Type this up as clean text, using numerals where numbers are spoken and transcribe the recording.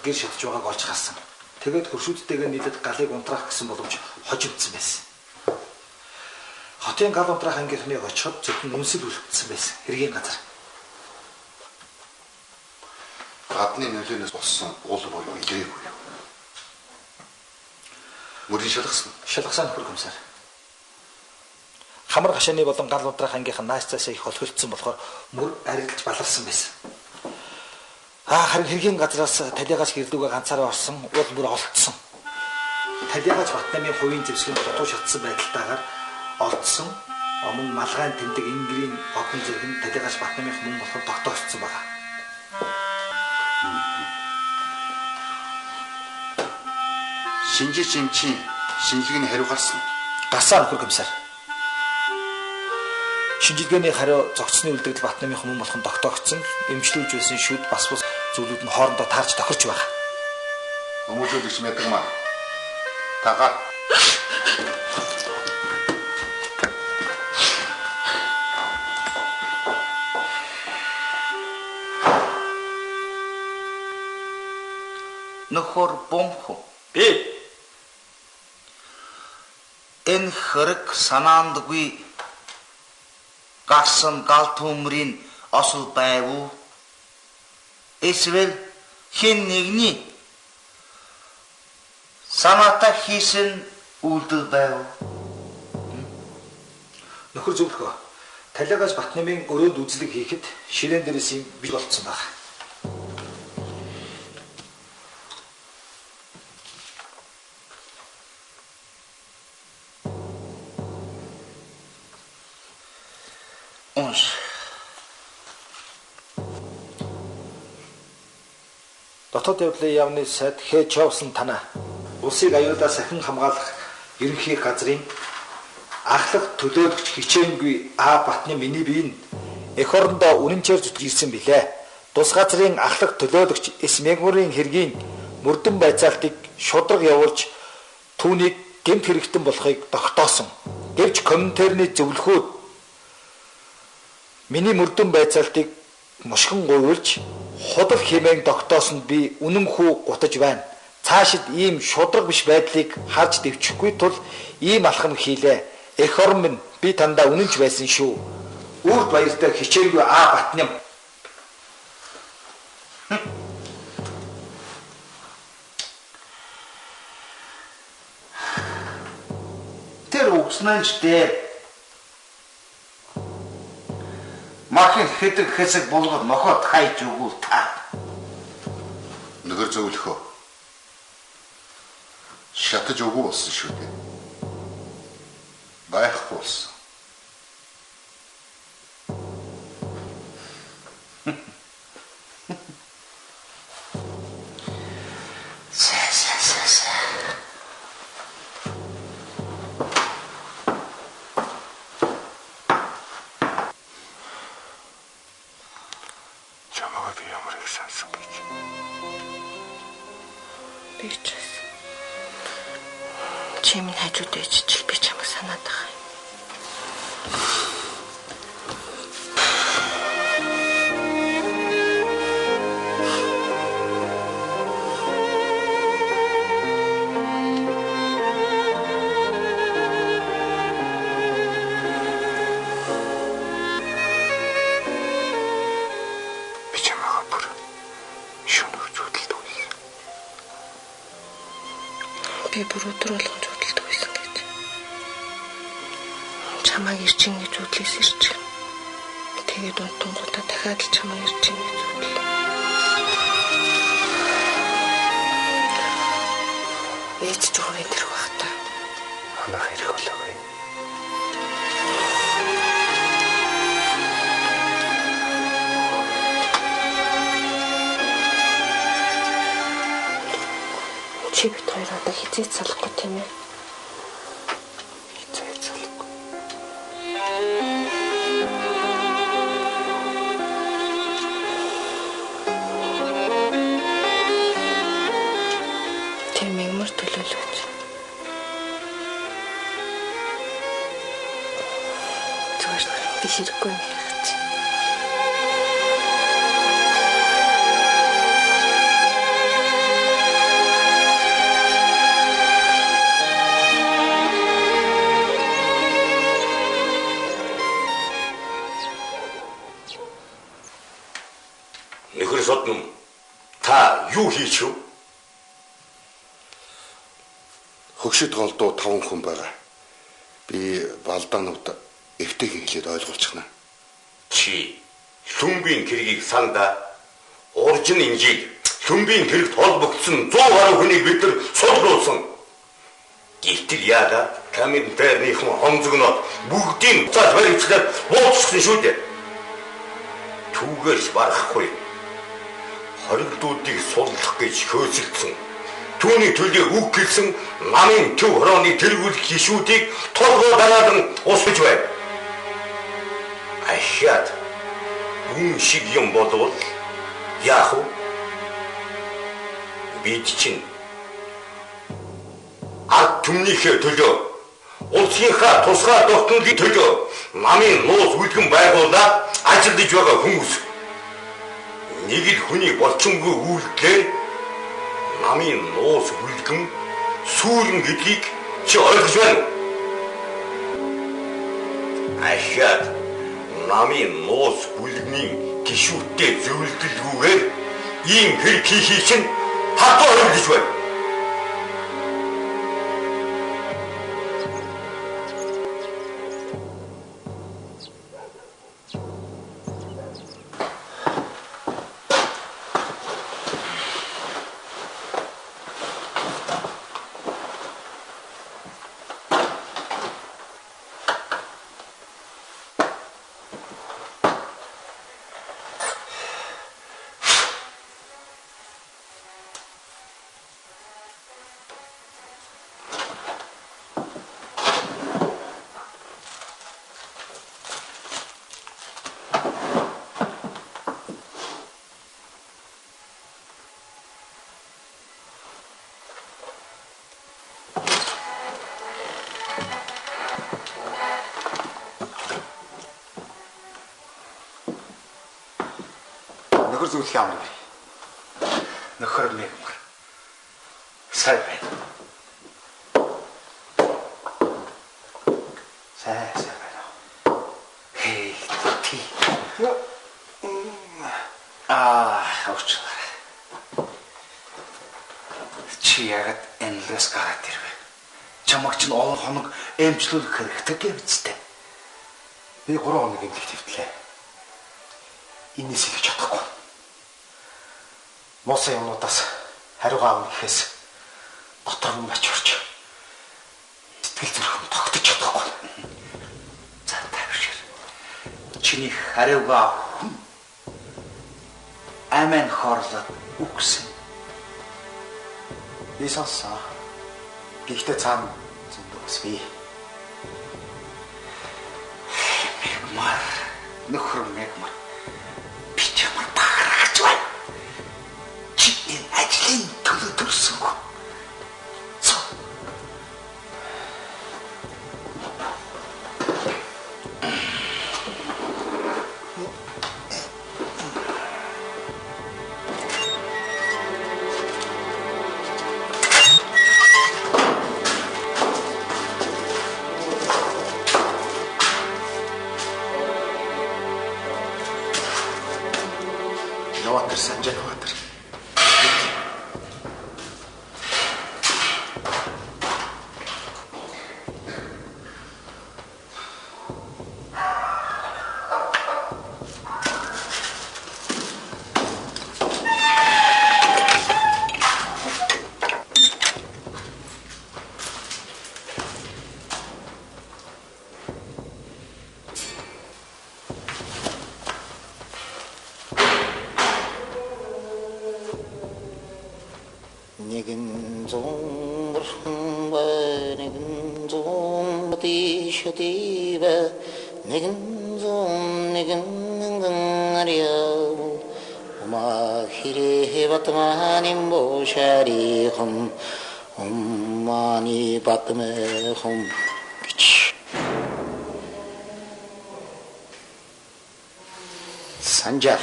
гэр шатж байгааг олж харсан. Тэгээд хөршүүдтэйгээ нийлээд галыг унтраах гэсэн боломж хожигдсон байсан. Хотын гал унтраах ангийнхныг очиход зөвхөн үнсэл үлдсэн байсан. Хэргийн газар. Гадны нөлөөнөөс болсон уул буюу илрээгүй юу? Мөрийн шалгасан. Шалгасан нөхөр комиссар. Хамар хашааны болон гал унтраах ангийнх нь нааш цаашаа их олхилдсон болохоор мөр арилж баларсан байсан. Харин хэргийн газраас талигаас гэрлүүгээ ганцаараа орсон уул мөр олдсон. Талигаач Батнамын хувийн зэвсэг нь дутуу шатсан байдалтайгаар олдсон. Мөн малгайн тэмдэг Ингрийн одон зэрэг нь талигаач Батнамынх мөн болохоор тогтоогдсон байна. Шинжич эмчийн шинжилгээний хариу гарсан. Гарсан нөхөр комиссар. Шинжилгээний хариу зогцсны үлдэгдэл Батнамынх мөн болох нь тогтоогдсон. Эмчлүүлж байсан шүд бас бус зүйлүүд нь хоорондоо таарч тохирч байгаа. Хүмүүжүүлэгч Мядагмаа. Тагаа. Нөхөр бомхо. Би. Энэ хэрэг санаандгүй гарсан гал төмрийн осол байв уу? Эсвэл хэн нэгний санаатай хийсэн үйлдэл байв уу? Нөхөр зөвлөхөө. Талигаас Батнамын өрөөнд үзлэг хийхэд ширээн дээрээс юм бий болцсон байна. Унш. Дотоод явдлын яамны сайд Хэ Човсон танаа улсыг аюулаас сахин хамгаалах ерөнхий газрын ахлах төлөөлөгч хичээнгүй А Батны миний бие нь эх орондоо үнэнчээр зүтгэж ирсэн билээ. Тус газрын ахлах төлөөлөгч Эс Мягмурын хэргийн мөрдөн байцаалтыг шудраг явуулж түүнийг гэмт хэрэгтэн болохыг тогтоосон. Гэвч Коминтерний зөвлөхүүд миний мөрдөн байцаалтыг мушгин гуйлж худал хэмээн тогтоосонд би үнэн хүү гутаж байна. Цаашид ийм шудраг биш байдлыг харж дэвчихгүй тул ийм алхам хийлээ. Эх орон минь би тандаа үнэнч байсан шүү. Үрд баяртай хичээнгүй А Батням. Тэр үгснэнч дээр махын хэдэг хэсэг болгоод нохоод хайж өгвөл та. Нөхөр зөвлөхөө. Шатаж өгөө болсон шүү дээ. Байхгүй болсон. Са. Чамайг би ямар их сансан гэж. Би ч бас. Чи минь хажууд ээжчил би чамайг санаад байгаа юм. Би чамайг бүр шөнөөр зүудэлдэг байсан. Би бүр өдөр болгон зүудэлдэг байсан гэж. Чамайг ирж ин гэж зүудлээс ирж. Тэгээд унтангуудаа дахиад л чамайг ирж ин гэж зүудлээ. Ээж ч хүрээд ирэх байх та. Манайх ирэх болоогүй. Чи бит хоёр одоо хизээч салахгүй тийм ээ. Хизээч салахгүй. Тэр мягмар төлөөлөгч. Зүгээр би хэрэггүй юм ярих чи. Та юу хийч вэ? Хөгшид голдуу 5 хүн байгаа. Би балдаанууд эвтэйхэн хэлээд ойлгуулчихна. Чи Лүмбийн хэргийг санда уржин инжиг Лүмбийн хэрэгт холбогдсон 100 гаруй хүнийг бид нар суулруулсан. Гэвтэл яада комментарийнхан хонзогноод бүгдийг цааш баримтлаад бууцсан шүү дээ. Түүгээрс барахгүй. Хориглуудыг суллах гэж хөөцөлдсөн. Түүний төлөө үг хэлсэн намын төв хорооны тэргүүлэх гишүүдийг толгой дараадан усгаж байв. Ахиад үн шиг юм болвол яах вэ? Бид чинь ард түмнийхээ төлөө улсынхаа тусгай тогтнолын төлөө намын нууц үлгэн байгуулаад ажиллаж байгаа хүмүүс нэг л хүний болчингүй үйлдэлээр намын нууц үлгэн сүүрэн гэдгийг чи ойлгож байна уу? Ахиад намын нууц бүлэгний гишүүдтэй зөвлөлгүйгээр ийм хэрэг хийхийг чинь хатуу ойлгож байна. Нөхөр зүглэх амар. Нөхөр мэгмэр. Сайн байна. Сайн байна. Хей, ти. Аа, уучлаарай. Чи яагаад энлэс гараад ирвэ? Чамаг чинь олон хоног эмчлүүлэх хэрэгтэй гэвцтэй. Би 3 хоног эмнэлэгт хэвтлээ. Энэс илүү чадахгүй. Муусан юмнуудаас хариугаа авна гэхээс дотор нь бачуурч сэтгэл зүрхэн тогтож чадахгүй. За тавшир. Чиний хариугаа авах хүн амин хорлоод үгсэн. Би сонссон. Гэхдээ цаана зөндөө бас би. Мэгмар, нөхөр мэгмар. Би чамаар бахархаж байна. Чи энэ ажлын төлөө төрсөн хүн. Яваатар Санжай Яваатар. Нэгэн зуун бурхан бай, нэгэн зуун дишдивэ, нэгэн зуун нэгэн мянган арьяа. Ума хирэхэ батманим бошарихум, уммани батмэхум гэж. Санжаа.